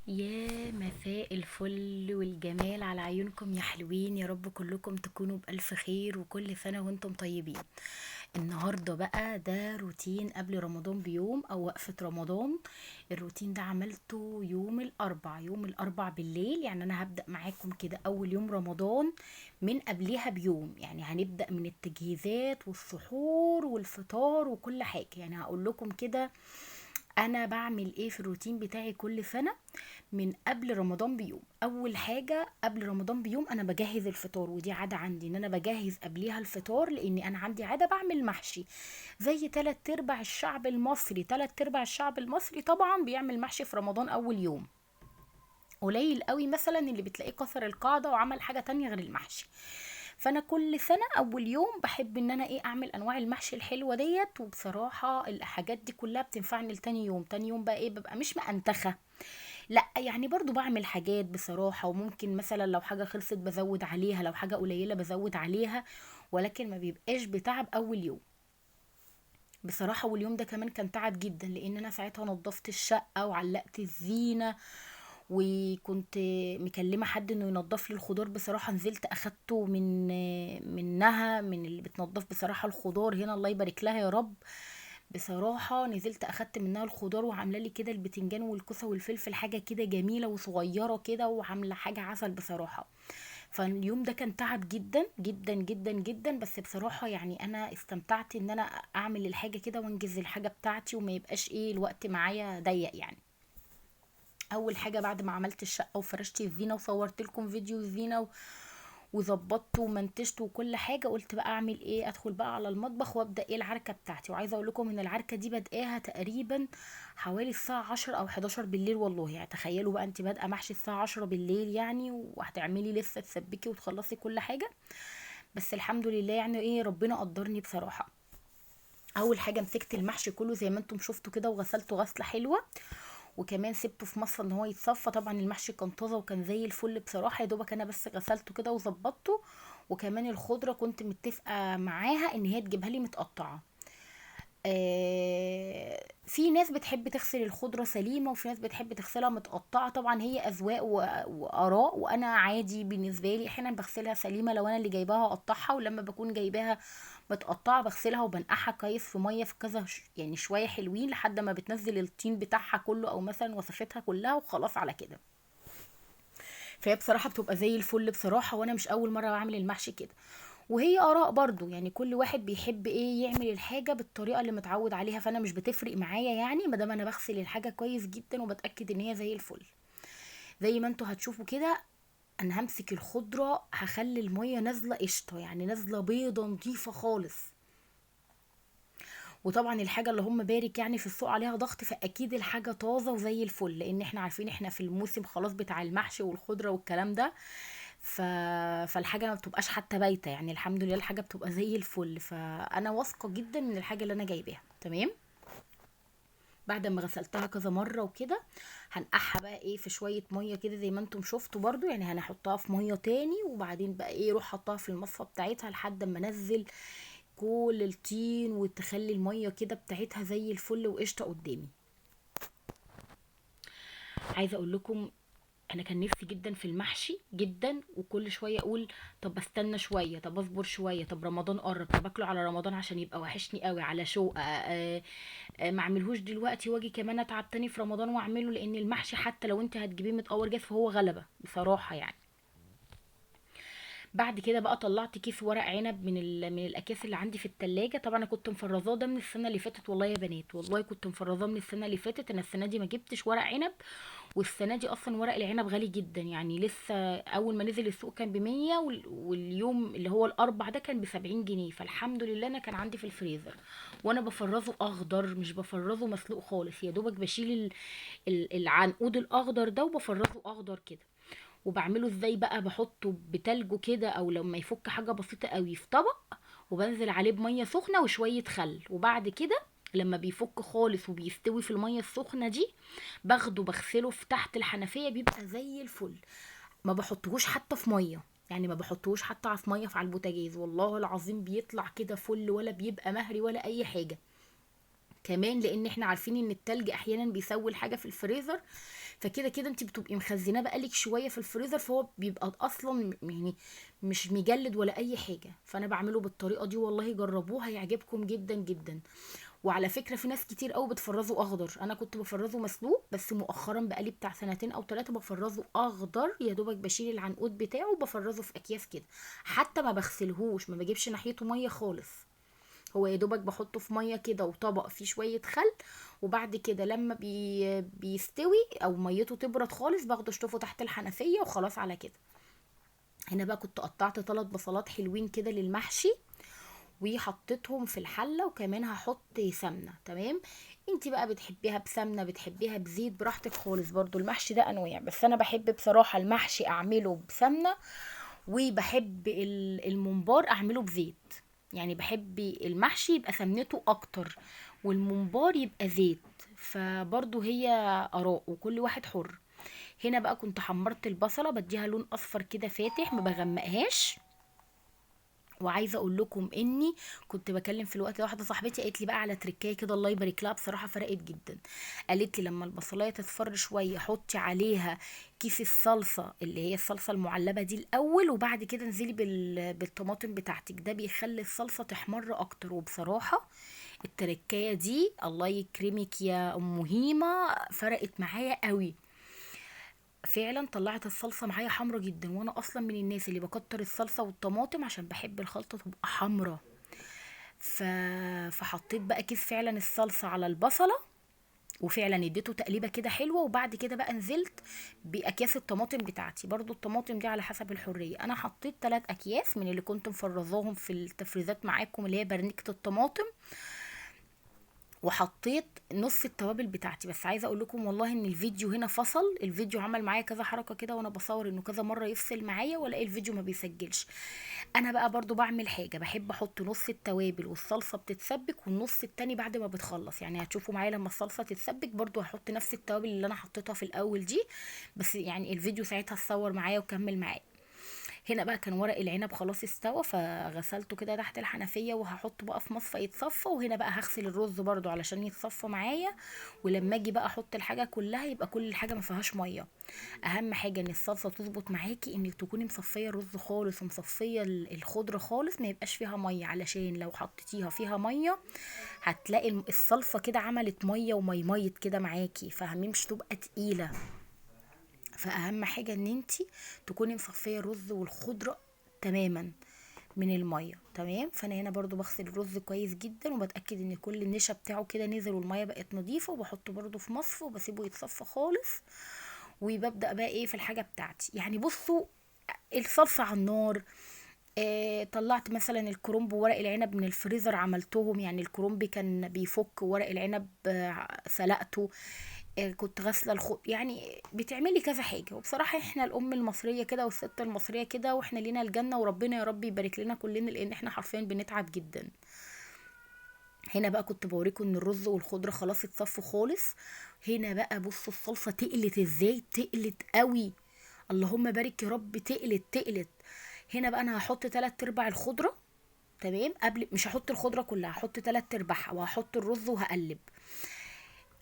يا مساء الفل والجمال على عيونكم يا حلوين، يا رب كلكم تكونوا بألف خير وكل سنة وانتم طيبين. النهاردة بقى ده روتين قبل رمضان بيوم او وقفة رمضان. الروتين ده عملته يوم الاربع بالليل، يعني انا هبدأ معاكم كده اول يوم رمضان من قبلها بيوم، يعني هنبدأ من التجهيزات والسحور والفطار وكل حاجة. يعني هقول لكم كده انا بعمل ايه في الروتين بتاعي كل سنة من قبل رمضان بيوم. اول حاجة قبل رمضان بيوم انا بجهز الفطار، ودي عادة عندي ان انا بجهز قبليها الفطار، لاني انا عندي عادة بعمل محشي زي 3/4 الشعب المصري. 3/4 الشعب المصري طبعا بيعمل محشي في رمضان اول يوم، قليل قوي مثلا اللي بتلاقيه كسر القاعدة وعمل حاجة تانية غير المحشي. فانا كل سنة اول يوم بحب ان انا اعمل انواع المحشي الحلوة ديت، وبصراحة الحاجات دي كلها بتنفعني لتاني يوم. تاني يوم بقى ببقى مش مأنتخه، لا يعني برضو بعمل حاجات بصراحة، وممكن مثلا لو حاجة خلصت بزود عليها، لو حاجة قليله بزود عليها، ولكن ما بيبقاش بتعب اول يوم بصراحة. واليوم ده كمان كان تعب جدا، لان انا ساعتها نظفت الشقة وعلقت الزينة، وكنت مكلمه حد انه ينظف لي الخضار. بصراحة نزلت اخدته منها، من اللي بتنظف بصراحة الخضار هنا، الله يبارك لها يا رب. بصراحة نزلت اخدت منها الخضار، وعامله لي كده البتنجان والكوسه والفلفل، حاجة كده جميلة وصغيره كده، وعامله حاجة عسل بصراحة. فاليوم ده كان تعب جدا جدا جدا جدا، بس بصراحة يعني انا استمتعت ان انا اعمل الحاجة كده وانجز الحاجة بتاعتي، وما يبقاش الوقت معايا ضيق. يعني اول حاجة بعد ما عملت الشقة وفرشت الزينة وصورت لكم فيديو الزينة وظبطت ومنتجت وكل حاجة، قلت بقى اعمل ايه؟ ادخل بقى على المطبخ وابدا العركه بتاعتي. وعايزه اقول لكم ان العركه دي بادئاها تقريبا حوالي الساعة 10 او 11 بالليل والله. يعني تخيلوا بقى انت بادئه محشي الساعة 10 بالليل يعني، وهتعملي لسه تسبكي وتخلصي كل حاجة. بس الحمد لله يعني ربنا قدرني بصراحة. اول حاجة مسكت المحشي كله زي ما انتم شفتوا كده، وغسلته غسله حلوة، وكمان سبته في مصفى ان هو يتصفى. طبعا المحشي كان طازة وكان زي الفل بصراحة، يا دوبك انا بس غسلته كده وظبطته. وكمان الخضرة كنت متفقه معاها ان هي تجيبها لي متقطعه. في ناس بتحب تغسل الخضرة سليمة، وفي ناس بتحب تغسلها متقطعه. طبعا هي اذواق واراء، وانا عادي بالنسبة لي احيانا بغسلها سليمة لو انا اللي جايباها اقطعها، ولما بكون جايباها متقطعه بغسلها وبنقعها كويس في مية في كذا يعني شوية حلوين لحد ما بتنزل الطين بتاعها كله او مثلا وصفتها كلها، وخلاص على كده. فهي بصراحة بتبقى زي الفل بصراحة، وانا مش اول مرة بعمل المحشي كده، وهي اراء برضو، يعني كل واحد بيحب يعمل الحاجة بالطريقة اللي متعود عليها. فانا مش بتفرق معايا يعني، ما دام انا بغسل الحاجة كويس جدا وبتاكد ان هي زي الفل. زي ما انتوا هتشوفوا كده انا همسك الخضرة هخلي المية نازله قشطه، يعني نازله بيضة نظيفة خالص. وطبعا الحاجة اللي هم بارك يعني في السوق عليها ضغط، فاكيد الحاجة طازة وزي الفل، لان احنا عارفين احنا في الموسم خلاص بتاع المحشي والخضره والكلام ده، فالحاجه ما بتبقاش حتى بايته يعني، الحمد لله الحاجة بتبقى زي الفل. فانا واثقة جدا من الحاجة اللي انا جايباها. تمام، بعد ما غسلتها كذا مرة وكده هنقعها بقى في شوية مية كده زي ما انتم شفتوا برضو، يعني هنحطها في مية تاني، وبعدين بقى روح حطها في المصفى بتاعتها لحد ما انزل كل الطين وتخلي المية كده بتاعتها زي الفل وقشطه قدامي. عايزه اقول لكم انا كان نفسي جدا في المحشي جدا، وكل شوية اقول طب استنى شوية، طب اصبر شوية، طب رمضان قرب، طب اكله على رمضان عشان يبقى وحشني قوي على شوق، ما اعملهوش دلوقتي واجي كمان اتعب تاني في رمضان واعمله، لان المحشي حتى لو انت هتجيبيه متقور جاف فهو غلبه بصراحة يعني. بعد كده بقى طلعت كيس ورق عنب من الاكياس اللي عندي في التلاجة. طبعا انا كنت مفرزاه ده من السنة اللي فاتت والله يا بنات، والله كنت مفرزاه من السنة اللي فاتت. انا السنة دي ما جبتش ورق عنب، والسنة دي اصلا ورق العنب غالي جدا، يعني لسه اول ما نزل السوق كان ب100، واليوم اللي هو الاربع ده كان ب70 جنيه. فالحمد لله انا كان عندي في الفريزر، وانا بفرزه اخضر مش بفرزه مسلوق خالص، يا دوبك بشيل العنقود الاخضر ده وبفرزه اخضر كده. وبعمله ازاي بقى؟ بحطه بتلجه كده، او لما يفك حاجة بسيطة قوي في طبق، وبنزل عليه بميه سخنة وشوية خل، وبعد كده لما بيفك خالص وبيستوي في المية السخنة دي باخده بغسله في تحت الحنفية، بيبقى زي الفل. ما بحطهوش حتى في مية، يعني ما بحطهوش حتى في مية في على البوتاجاز، والله العظيم بيطلع كده فل، ولا بيبقى مهري ولا اي حاجة. كمان لان احنا عارفين ان التلج احيانا بيسوي الحاجة في الفريزر، فكده كده انت بتبقي مخزناه بقالك شوية في الفريزر، فهو بيبقى اصلا يعني مش مجلد ولا اي حاجة. فانا بعمله بالطريقة دي، والله جربوه هيعجبكم جدا جدا. وعلى فكرة في ناس كتير قوي بتفرزه اخضر، انا كنت بفرزه مسلوق، بس مؤخرا بقالي بتاع سنتين او 3 بفرزه اخضر، يا دوبك بشيل العنقود بتاعه وبفرزه في اكياس كده، حتى ما بغسلهوش، ما بجيبش ناحيته مية خالص، هو يا دوبك بحطه في مية كده وطبق فيه شوية خل، وبعد كده لما بيستوي او ميته تبرد خالص باخده اشطفه تحت الحنفية وخلاص على كده. هنا بقى كنت قطعت 3 بصلات حلوين كده للمحشي وحطيتهم في الحلة، وكمان هحط سمنه. تمام، انتي بقى بتحبيها بسمنه بتحبيها بزيت براحتك خالص، برضو المحشي ده انواع، بس انا بحب بصراحة المحشي اعمله بسمنه، وبحب الممبار اعمله بزيت. يعني بحب المحشي يبقى سمنته اكتر والممبار يبقى زيت، فبرضو هي اراء وكل واحد حر. هنا بقى كنت حمرت البصله بديها لون اصفر كده فاتح، ما بغمقهاش. وعايزه اقول لكم اني كنت بكلم في الوقت ده واحدة صاحبتي، قالت لي بقى على تركايه كده الله يبارك لها، بصراحة فرقت جدا. قالت لي لما البصلايه تصفر شوية حطي عليها كيس الصلصه اللي هي الصلصه المعلبه دي الاول، وبعد كده انزلي بالطماطم بتاعتك، ده بيخلي الصلصه تحمر اكتر. وبصراحة التركايه دي الله يكرمك يا ام هيمه فرقت معايا قوي، فعلا طلعت الصلصه معايا حمرا جدا. وانا اصلا من الناس اللي بكتر الصلصه والطماطم عشان بحب الخلطة تبقى حمرا، فحطيت بقى كيس فعلا الصلصه على البصله، وفعلا اديته تقليبه كده حلوة. وبعد كده بقى نزلت باكياس الطماطم بتاعتي، برضو الطماطم دي على حسب الحرية، انا حطيت 3 اكياس من اللي كنت مفرزاهم في التفريزات معاكم اللي هي برنيكه الطماطم، وحطيت نص التوابل بتاعتي. بس عايزه اقول لكم والله ان الفيديو هنا فصل، الفيديو عمل معايا كذا حركة كده وانا بصور، انه كذا مرة يفصل معايا والاقي الفيديو ما بيسجلش. انا بقى برضو بعمل حاجة، بحب احط نص التوابل والصلصه بتتسبك والنص التاني بعد ما بتخلص، يعني هتشوفوا معايا لما الصلصه تتسبك برضو هحط نفس التوابل اللي انا حطيتها في الاول دي، بس يعني الفيديو ساعتها اتصور معايا وكمل معايا. هنا بقى كان ورق العنب خلاص استوى، فغسلته كده تحت الحنفية وهحطه بقى في مصفى يتصفى. وهنا بقى هغسل الرز برضو علشان يتصفى معايا، ولما اجي بقى احط الحاجة كلها يبقى كل الحاجة ما فيهاش مية. اهم حاجة ان الصلصه تظبط معاكي انك تكوني مصفيه الرز خالص ومصفيه الخضرة خالص، ما يبقاش فيها مية، علشان لو حطيتيها فيها مية هتلاقي الصلصه كده عملت مية وميميت كده معاكي، فاهمين؟ مش تبقى تقيلة. فاهم حاجة ان انتي تكوني مصفيه الرز والخضره تماما من المية. تمام، فانا هنا برضو بغسل الرز كويس جدا وبتاكد ان كل النشا بتاعه كده نزل والمية بقت نظيفة، وبحطه برضو في مصفى وبسيبه يتصفى خالص. وببدا بقى ايه في الحاجة بتاعتي. يعني بصوا الصلصه على النار، طلعت مثلا الكرنب وورق العنب من الفريزر عملتهم، يعني الكرنب كان بيفك وورق العنب سلقته، كنت غاسله يعني بتعملي كذا حاجة. وبصراحة احنا الام المصرية كده والست المصرية كده، واحنا لينا الجنة، وربنا يا رب يبارك لنا كلنا، لان احنا حرفيا بنتعب جدا. هنا بقى كنت بوريكم ان الرز والخضره خلاص اتصفوا خالص. هنا بقى بصوا الصلصه تقلت ازاي، تقلت قوي، اللهم بارك يا رب، تقلت تقلت. هنا بقى انا هحط 3/4 الخضرة، تمام، قبل مش هحط الخضرة كلها، هحط 3/4 وهحط الرز وهقلب.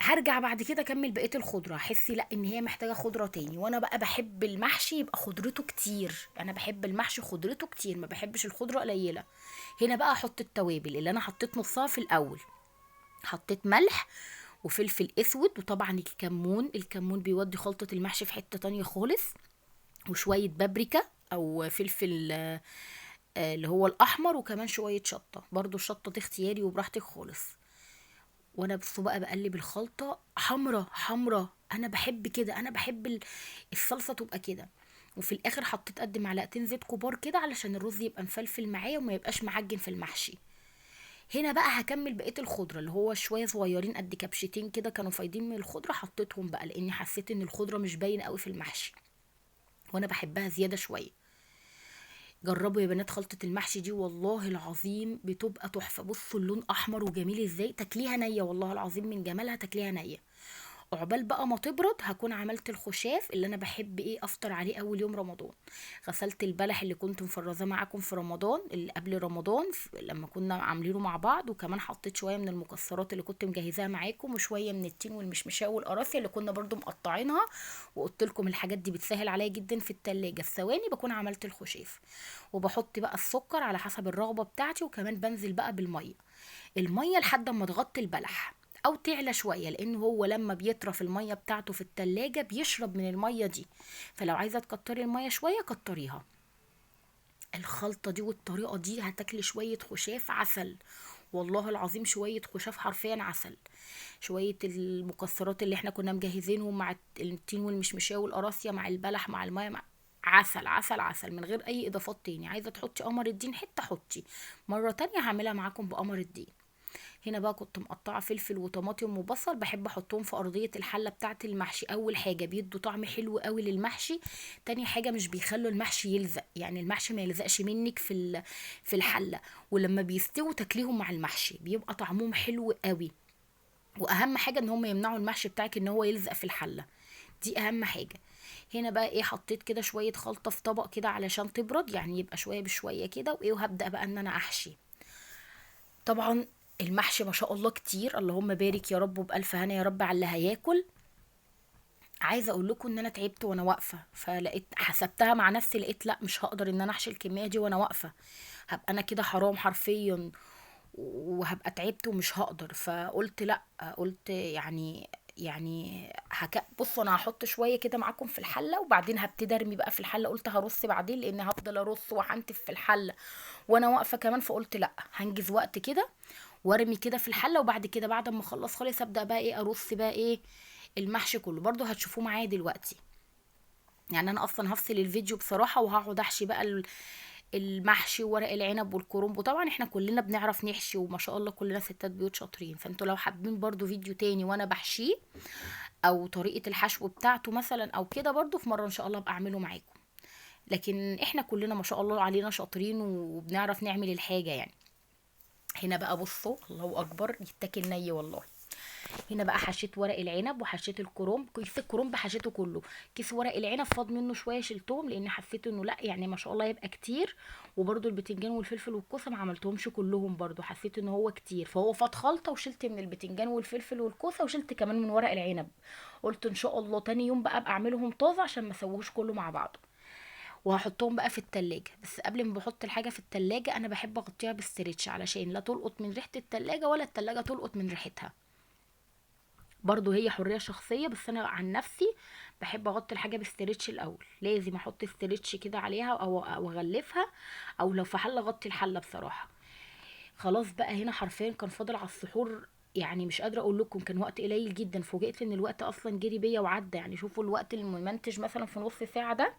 هرجع بعد كده اكمل بقية الخضرة، احس لا ان هي محتاجه خضرة تاني. وانا بقى بحب المحشي يبقى خضرته كتير، انا بحب المحشي خضرته كتير، ما بحبش الخضرة قليله. هنا بقى احط التوابل اللي انا حطيت نصها في الاول، حطيت ملح وفلفل اسود وطبعا الكمون، الكمون بيودي خلطه المحشي في حتة تانية خالص، وشوية بابريكا او فلفل اللي هو الاحمر، وكمان شوية شطه، برضو الشطه دي اختياري وبراحتك خالص. وانا بصوا بقى بقلب الخلطة حمرة حمرة، انا بحب كده، انا بحب الصلصه تبقى كده. وفي الاخر حطيت قد معلقتين زيت كبار كده علشان الرز يبقى مفلفل معايا وما يبقاش معجن في المحشي. هنا بقى هكمل بقية الخضرة اللي هو شوية صغيرين قد كبشتين كده كانوا فايضين من الخضرة، حطيتهم بقى لاني حسيت ان الخضرة مش باينة قوي في المحشي وانا بحبها زيادة شوية. جربوا يا بنات خلطة المحشي دي والله العظيم بتبقى تحفة. بصوا اللون احمر وجميل ازاي، تاكليها نية والله العظيم من جمالها تاكليها نية. عقبال بقى ما تبرد هكون عملت الخشاف اللي انا بحب ايه افطر عليه اول يوم رمضان. غسلت البلح اللي كنت مفرزاه معاكم في رمضان اللي قبل رمضان لما كنا عاملينه مع بعض، وكمان حطيت شوية من المكسرات اللي كنت مجهزاها معاكم، وشوية من التين والمشمشاه والقراصيه اللي كنا برضو مقطعينها، وقلت لكم الحاجات دي بتسهل عليا جدا في التلاجة، في ثواني بكون عملت الخشاف. وبحط بقى السكر على حسب الرغبة بتاعتي، وكمان بنزل بقى بالمية، المية لحد ما تغطي البلح او تعلى شوية، لان هو لما بيطرف المية بتاعته في التلاجة بيشرب من المية دي، فلو عايزه تكتري المية شوية كتريها. الخلطة دي والطريقة دي هتاكلي شوية خشاف عسل، والله العظيم شوية خشاف حرفيا عسل. شوية المكسرات اللي احنا كنا مجهزينهم مع التين والمشمشاه والقراصيه مع البلح مع المية مع عسل عسل عسل من غير اي اضافات تاني. عايزه تحطي قمر الدين حتة حطي، مرة تانية هعملها معاكم بقمر الدين. هنا بقى كنت مقطعه فلفل وطماطم وبصل، بحب احطهم في ارضية الحلة بتاعه المحشي. اول حاجة بيدوا طعم حلو قوي للمحشي، تاني حاجة مش بيخلوا المحشي يلزق، يعني المحشي ما يلزقش منك في الحلة، ولما بيستووا تاكليهم مع المحشي بيبقى طعمهم حلو قوي. واهم حاجة ان هم يمنعوا المحشي بتاعك ان هو يلزق في الحلة، دي اهم حاجة. هنا بقى ايه حطيت كده شوية خلطه في طبق كده علشان تبرد، يعني يبقى شوية بشوية كده، وايه وهبدا بقى ان انا احشي. طبعا المحشي ما شاء الله كتير، اللهم بارك يا رب وبألف هنا يا رب على اللي هياكل. عايزه اقول لكم ان انا تعبت وانا واقفة، فلقيت حسبتها مع نفسي لقيت لا مش هقدر ان انا احشي الكمية دي وانا واقفة، هبقى انا كده حرام حرفيا وهبقى تعبت ومش هقدر. فقلت لا، قلت يعني بصوا انا هحط شوية كده معاكم في الحلة وبعدين هبتدي ارمي بقى في الحلة. قلت هرص بعدين لان هفضل ارص وهنتف في الحلة وانا واقفة كمان، فقلت لا هنجز وقت كده وارمي كده في الحلة، وبعد كده بعد ما اخلص خالص ابدا بقى ايه ارص بقى ايه المحشي كله. برضو هتشوفوه معايا دلوقتي، يعني انا اصلا هفصل الفيديو بصراحة وهقعد احشي بقى المحشي وورق العنب والكرنب. وطبعا احنا كلنا بنعرف نحشي وما شاء الله كلنا ستات بيوت شاطرين، فانتوا لو حابين برضو فيديو تاني وانا بحشيه او طريقه الحشو بتاعته مثلا او كده، برضو في مرة ان شاء الله ابقى اعمله معاكم. لكن احنا كلنا ما شاء الله علينا شاطرين وبنعرف نعمل الحاجة يعني. هنا بقى بصوا الله اكبر يتاكل ني والله. هنا بقى حشيت ورق العنب وحشيت الكرنب، كيس الكرنب حشيته كله، كيس ورق العنب فاض منه شوية شلتهم لان حسيت انه لا يعني ما شاء الله يبقى كتير. وبرده البتنجان والفلفل والكوسه ما عملتهمش كلهم برده، حسيت ان هو كتير، فهو فاض خلطه وشلت من البتنجان والفلفل والكوسه وشلت كمان من ورق العنب. قلت ان شاء الله تاني يوم بقى ابقى اعملهم طازة عشان ما اسويهوش كله مع بعضه. وهحطهم بقى في التلاجة، بس قبل ما بحط الحاجة في التلاجة انا بحب اغطيها بال stretch علشان لا تلقط من ريحة التلاجة ولا التلاجة تلقط من ريحتها. برضو هي حرية شخصية، بس انا عن نفسي بحب اغطي الحاجة بال stretch الاول، لازم احط stretch كده عليها او اغلفها، او لو في حلة اغطي الحلة بصراحة. خلاص بقى هنا حرفيا كان فاضل على السحور، يعني مش قادرة اقول لكم كان وقت قليل جدا. فوجئت ان الوقت اصلا جري بيا وعدى، يعني شوفوا الوقت الممنتج مثلا في نص ساعة ده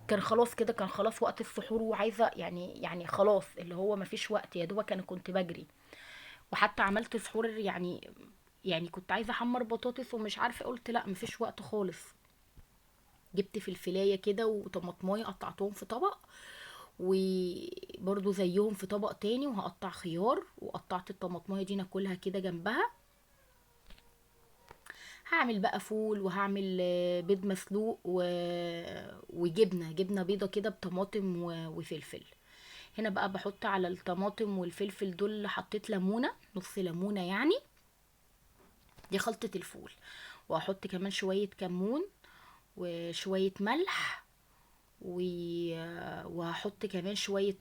كان خلاص كده، كان خلاص وقت السحور وعايزه يعني خلاص اللي هو مفيش وقت، يا دوبك انا كنت بجري. وحتى عملت سحور يعني كنت عايزه احمر بطاطس ومش عارفه، قلت لا مفيش وقت خالص. جبت فلفلايه كده وطماطمايه قطعتهم في طبق، وبرده زيهم في طبق تاني، وهقطع خيار، وقطعت الطماطمايه دي ناكلها كده جنبها. هعمل بقى فول وهعمل بيض مسلوق وجبنه، جبنه بيضة كده بطماطم وفلفل. هنا بقى بحط على الطماطم والفلفل دول حطيت ليمونه، نص ليمونه يعني، دي خلطه الفول. وهحط كمان شوية كمون وشوية ملح وهحط كمان شوية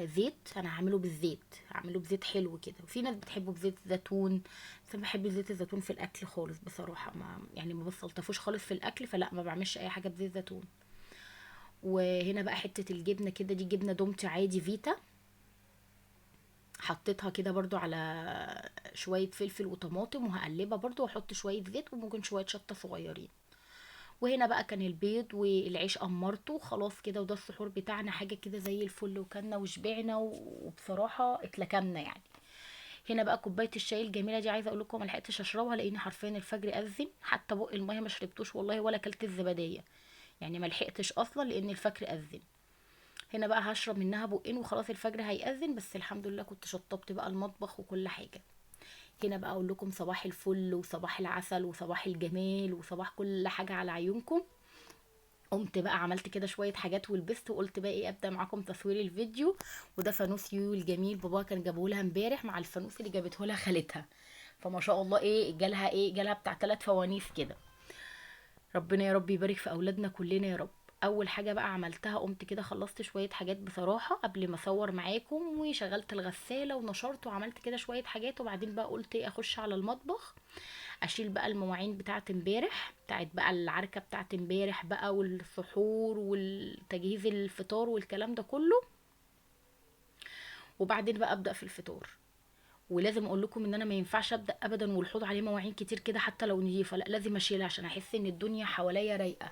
زيت. انا هعمله بالزيت، هعمله بزيت حلو كده. وفي ناس بتحبه بزيت زيتون، بس انا بحب زيت الزيتون في الاكل خالص بصراحة، ما بستلطفوش خالص في الاكل، فلا ما بعملش اي حاجة بزيت زيتون. وهنا بقى حتة الجبنة كده، دي جبنه دومتي عادي فيتا، حطيتها كده برضو على شوية فلفل وطماطم، وهقلبها برضو واحط شوية زيت وممكن شوية شطه صغيرين. وهنا بقى كان البيض والعيش قمرته خلاص كده، وده السحور بتاعنا، حاجة كده زي الفل، وكلنا وشبعنا وبصراحة اتلكمنا يعني. هنا بقى كوباية الشاي الجميلة دي، عايزه اقول لكم ما لحقتش اشربها لان حرفيا الفجر اذن، حتى بق المية ما شربتوش والله، ولا اكلت الزبديه، يعني ما لحقتش اصلا لان الفجر اذن. هنا بقى هشرب منها بقين وخلاص الفجر هيأذن، بس الحمد لله كنت شطبت بقى المطبخ وكل حاجة. هنا بقى اقول لكم صباح الفل وصباح العسل وصباح الجمال وصباح كل حاجة على عيونكم. قمت بقى عملت كده شوية حاجات ولبست، وقلت بقى ايه ابدا معاكم تصوير الفيديو. وده فانوس يويو الجميل، بابا كان جابه لها امبارح مع الفانوس اللي جابته لها خالتها، فما شاء الله ايه جالها، ايه جالها بتاع 3 فوانيس كده. ربنا يا رب يبارك في اولادنا كلنا يا رب. اول حاجة بقى عملتها، قمت كده خلصت شوية حاجات بصراحة قبل ما اصور معاكم، وشغلت الغسالة ونشرت وعملت كده شوية حاجات. وبعدين بقى قلت ايه اخش على المطبخ اشيل بقى المواعين بتاعت امبارح، بتاعت بقى العركه بتاعت امبارح بقى، والسحور والتجهيز الفطار والكلام ده كله. وبعدين بقى ابدا في الفطار. ولازم اقول لكم ان انا ما ينفعش ابدا ابدا والحوض عليه مواعين كتير كده حتى لو نظيفة، لا لازم اشيلها عشان احس ان الدنيا حواليا رايقة.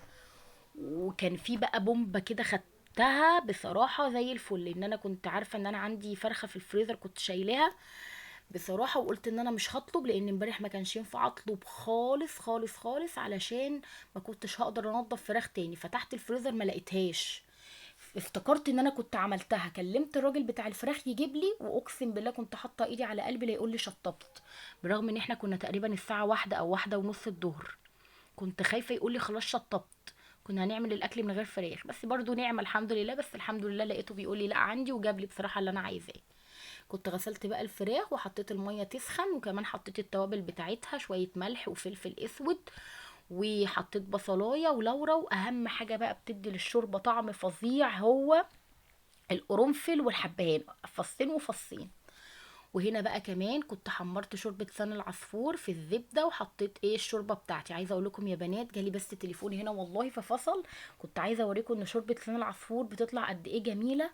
وكان في بقى بومبه كده خدتها بصراحة زي الفل، ان انا كنت عارفه ان انا عندي فرخة في الفريزر كنت شايلاها بصراحة، وقلت ان انا مش هطلب، لان امبارح ما كانش ينفع اطلب خالص خالص خالص علشان ما كنتش هقدر انضف فراخ تاني. فتحت الفريزر ما لقيتهاش، افتكرت ان انا كنت عملتها، كلمت الراجل بتاع الفراخ يجيب لي، واقسم بالله كنت حاطه ايدي على قلبي لا يقول لي شطبت، برغم ان احنا كنا تقريبا الساعة 1 او 1:30 الظهر، كنت خايفة يقول لي خلاص شطبت، كنا هنعمل الاكل من غير فراخ. بس برضو نعمه الحمد لله، بس الحمد لله لقيته بيقول لي لا عندي، وجاب لي بصراحة اللي انا عايزاه. كنت غسلت بقى الفراخ وحطيت المية تسخن، وكمان حطيت التوابل بتاعتها، شوية ملح وفلفل اسود، وحطيت بصلايه ولورا. واهم حاجة بقى بتدي للشوربه طعم فظيع هو القرنفل والحبهان، فصين وفصين. وهنا بقى كمان كنت حمرت شوربة لسان العصفور في الزبدة، وحطيت ايه الشوربة بتاعتي. عايزه اقول لكم يا بنات جالي بس تليفون هنا والله ففصل، كنت عايزه اوريكم ان شوربة لسان العصفور بتطلع قد ايه جميلة.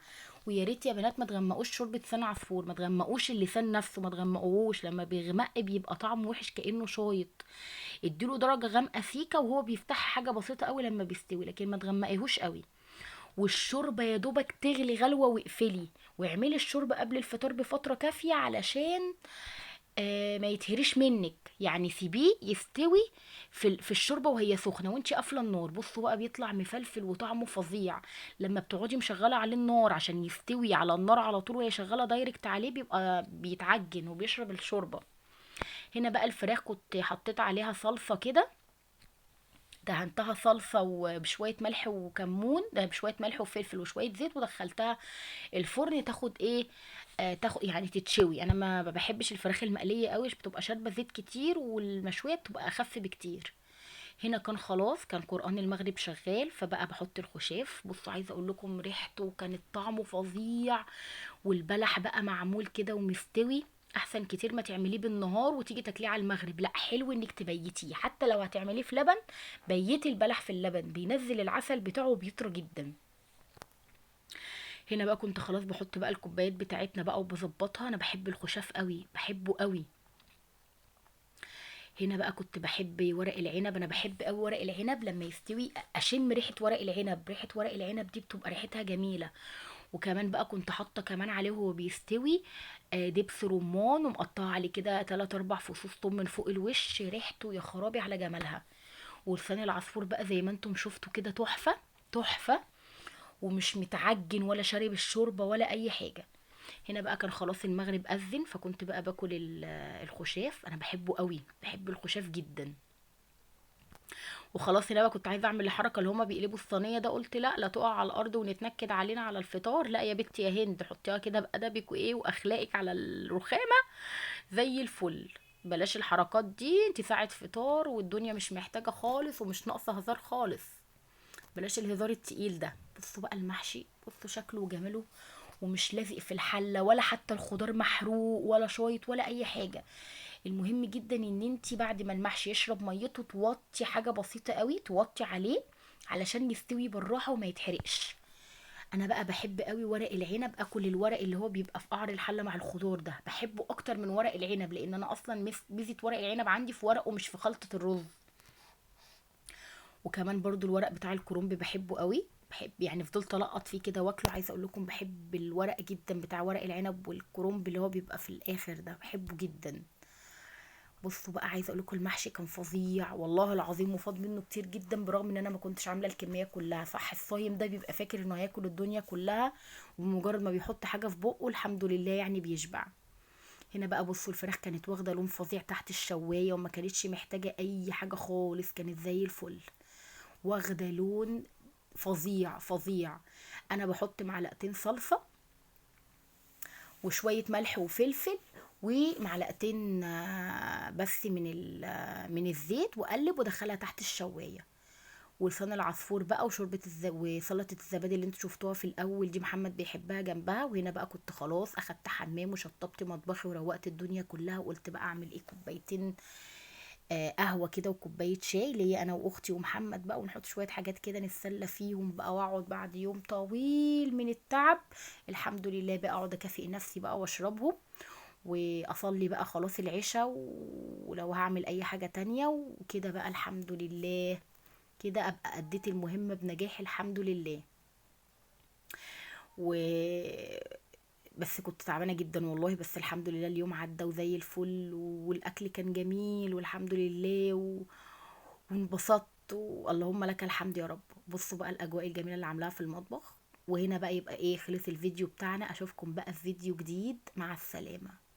ويا ريت يا بنات ما تغمقوش شوربة لسان عصفور، ما تغمقوش اللسان نفسه، ما تغمقوهوش، لما بيغمق بيبقى طعمه وحش كانه شايط. اديله درجه غامقه سيكه وهو بيفتح حاجة بسيطة قوي لما بيستوي، لكن ما تغمقيهوش قوي. والشوربه يا دوبك تغلي غلوه واقفلي، واعملي الشوربة قبل الفطار بفترة كافيه علشان ما يتهريش منك، يعني سيبيه يستوي في الشوربة وهي سخنة وانتي قافله النار. بصوا بقى بيطلع مفلفل وطعمه فظيع لما بتقعدي مشغله عليه النار عشان يستوي على النار على طول وهي شغالة direct عليه، بيبقى بيتعجن وبيشرب الشوربة. هنا بقى الفراخ كنت حطيت عليها صلصه كده، دهنتها صلصه وبشويه ملح وكمون، ده بشوية ملح وفلفل وشوية زيت، ودخلتها الفرن تاخد ايه، تاخد يعني تتشوي. انا ما بحبش الفراخ المقليه قوي، بتبقى شاربه زيت كتير، والمشويه بتبقى اخف بكتير. هنا كان خلاص كان قرآن المغرب شغال، فبقى بحط الخشاف. بصوا عايزه اقول لكم ريحته كانت طعمه فظيع، والبلح بقى معمول كده ومستوي، احسن كتير ما تعمليه بالنهار وتيجي تاكليه على المغرب. لا حلو انك تبيتيه، حتى لو هتعمليه في لبن بيتي البلح في اللبن، بينزل العسل بتاعه وبيطرى جدا. هنا بقى كنت خلاص بحط بقى الكوبايات بتاعتنا بقى وبظبطها. انا بحب الخشاف قوي، بحبه قوي. هنا بقى كنت بحب ورق العنب، انا بحب قوي ورق العنب لما يستوي اشم ريحه ورق العنب، ريحه ورق العنب دي بتبقى ريحتها جميلة. وكمان بقى كنت حاطه كمان عليه وهو بيستوي دبس رمان، ومقطعه عليه كده 3 4 فصوص ثوم من فوق الوش، ريحته يا خرابي على جمالها. ولسان العصفور بقى زي ما انتم شفتوا كده تحفة تحفة، ومش متعجن ولا شارب الشوربة ولا اي حاجة. هنا بقى كان خلاص المغرب اذن، فكنت بقى باكل الخشاف، انا بحبه قوي، بحب الخشاف جدا. وخلاص هنا بقى كنت عايزه اعمل الحركة اللي هما بيقلبوا الصينية ده، قلت لا لا تقع على الارض ونتنكد علينا على الفطار، لا يا بنتي يا هند حطيها كده بادبك وايه واخلاقك على الرخامه زي الفل، بلاش الحركات دي، انت ساعة فطار والدنيا مش محتاجه خالص ومش ناقصه هزار خالص، بلاش الهزار التقيل ده. بصوا بقى المحشي، بصوا شكله وجماله، ومش لازق في الحلة ولا حتى الخضار محروق ولا شايط ولا اي حاجة. المهم جدا ان انتي بعد ما المحشي يشرب ميته توطي حاجة بسيطة قوي، توطي عليه علشان يستوي بالراحة وما يتحرقش. انا بقى بحب قوي ورق العنب، اكل الورق اللي هو بيبقى في قعر الحلة مع الخضار ده، بحبه اكتر من ورق العنب، لان انا اصلا ميزة ورق العنب عندي في ورقة مش في خلطه الرز. وكمان برضو الورق بتاع الكرنب بحبه قوي، بحب يعني فضلت القط فيه كده واكله. عايزه اقول لكم بحب الورق جدا بتاع ورق العنب والكرنب اللي هو بيبقى في الاخر ده، بحبه جدا. بصوا بقى عايزه اقول لكم المحشي كان فظيع والله العظيم، وفاض منه كتير جدا برغم ان انا ما كنتش عامله الكمية كلها. صح الصايم ده بيبقى فاكر انه هياكل الدنيا كلها، وبمجرد ما بيحط حاجة في بقه الحمد لله يعني بيشبع. هنا بقى بصوا الفراخ كانت واخده لون فظيع تحت الشوايه، وما كانتش محتاجه اي حاجة خالص، كانت زي الفل، واخده لون فظيع فظيع. انا بحط معلقتين صلصه وشوية ملح وفلفل ومعلقتين بس من الزيت، واقلب وادخلها تحت الشوايه. ولسان العصفور بقى وشوربه وسلطة الزبادي اللي انتوا شفتوها في الاول دي محمد بيحبها جنبها. وهنا بقى كنت خلاص اخدت حمام وشطبت مطبخي وروقت الدنيا كلها، وقلت بقى اعمل ايه، كوبايتين قهوة كده وكوبايه شاي ليا انا واختي ومحمد بقى، ونحط شوية حاجات كده نتسلى فيهم بقى، واقعد بعد يوم طويل من التعب الحمد لله بقى اقعد اكافئ نفسي بقى واشربهم، واصلي بقى خلاص العشاء، ولو هعمل اي حاجة تانية وكده بقى الحمد لله كده ابقى اديت المهمة بنجاح الحمد لله. و بس كنت تعبانة جدا والله، بس الحمد لله اليوم عدى وزي الفل، والاكل كان جميل والحمد لله، وانبسطت، واللهم لك الحمد يا رب. بصوا بقى الاجواء الجميلة اللي عاملاها في المطبخ. وهنا بقى يبقى ايه، خلص الفيديو بتاعنا. اشوفكم بقى في فيديو جديد، مع السلامة.